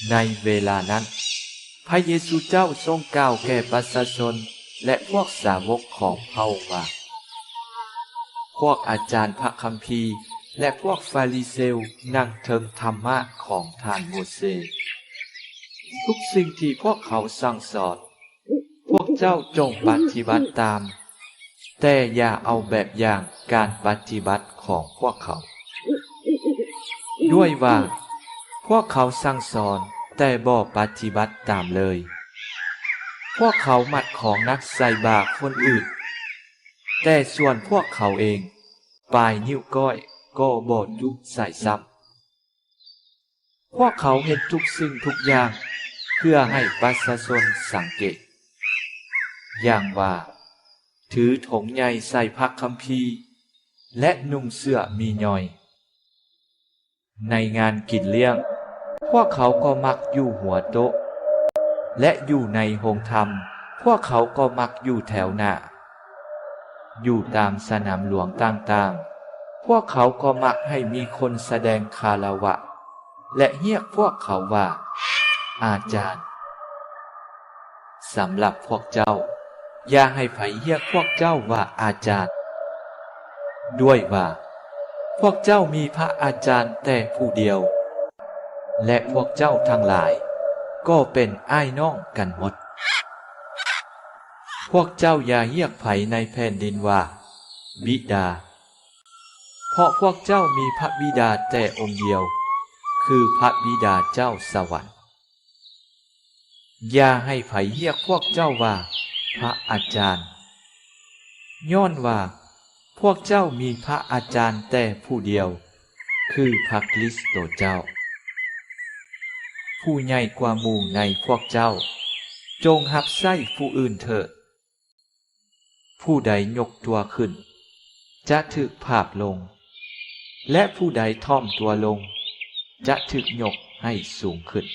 ໃນເວລານັ້ນ, ພະເຢຊູເຈົ້າຊົງກ່າວແກ່ປະຊາຊົນ ແລະ ພວກສາວົກຂອງພະອົງວ່າ, ພວກອາຈານພະຄຳພີ ແລະ ພວກຟາຣິເຊວນັ່ງເທິງທຳມະຂອງທ່ານໂມເຊ. ທຸກສິ່ງທີ່ພວກເຂົາສັ່ງສອນ, ພວກເຈົ້າຈົ່ງປະຕິບັດຕາມ, ແຕ່ຢ່າເອົາແບບຢ່າງການປະຕິບັດຂອງພວກເຂົາ, ດ້ວຍວ່າພວກເຂົາສັ່ງສອນແຕ່ບໍ່ປະຕິບັດຕາມເລີຍ. ພວກເຂົາມັດຂອງໜັກໃສ່ບ່າຄົນອື່ນ, ແຕ່ສ່ວນພວກເຂົາເອງ, ປາຍນິ້ວກ້ອຍກໍບໍ່ຈຸໃສ່ຊ້ຳ. ພວກເຂົາເຮັດທຸກສິ່ງທຸກຢ່າງເພື່ອໃຫ້ປະຊາຊົນສັງເກດ, ຢ່າງວ່າ ຖືຖົງໃຫຍ່ໃສ່ພະຄຳພີ ແລະ ນຸ່ງເສື້ອມີຍ່ອຍ. ໃນງານກິນລ້ຽງ, ພວກເຂົາກໍມັກຢູ່ຫົວໂຕະ ແລະ ຢູ່ໃນໂຮງທຳ, ພວກເຂົາກໍມັກຢູ່ແຖວໜ້າ. ຢູ່ຕາມສະໜາມຫຼວງຕ່າງໆ, ພວກເຂົາກໍມັກໃຫ້ມີຄົນສະແດງຄາລະວະ ແລະ ຮຽກພວກເຂົາວ່າ ອາຈານ. ສຳລັບພວກເຈົ້າ, ຢ່າໃຫ້ໃຜຮຽກພວກເຈົ້າວ່າອາຈານ, ດ້ວຍວ່າພວກເຈົ້າມີພະອາຈານແຕ່ຜູ້ດຽວ, ແລະ ພວກເຈົ້າທັງຫຼາຍກໍເປັນອ້າຍນ້ອງກັນໝົດ. ພວກເຈົ້າຢ່າຮຽກໃຜໃນແຜ່ນດິນວ່າບິດາ, ເພາະພວກເຈົ້າມີພະບິດາແຕ່ອົງດຽວ, ຄືພະບິດາເຈົ້າສະຫວັນ. ຢ່າໃຫ້ໃຜຮຽກພວກເຈົ້າວ່າພະອາຈານ, ຍ້ອນວ່າພວກເຈົ້າມີພະອາຈານແຕ່ຜູ້ດຽວ, ຄືພະຄຣິສໂຕເຈົ້າ. ຜູ້ໃຫຍ່ກວ່າໝູ່ໃນພວກເຈົ້າ, ຈົ່ງຮັບໃຊ້ຜູ້ອື່ນເຖີດ. ຜູ້ໃດຍົກຕົວຂຶ້ນ ຈະຖືກພາບລົງ, ແລະ ຜູ້ໃດຖ່ອມຕົວລົງ ຈະຖືກຍົກໃຫ້ສູງຂຶ້ນ.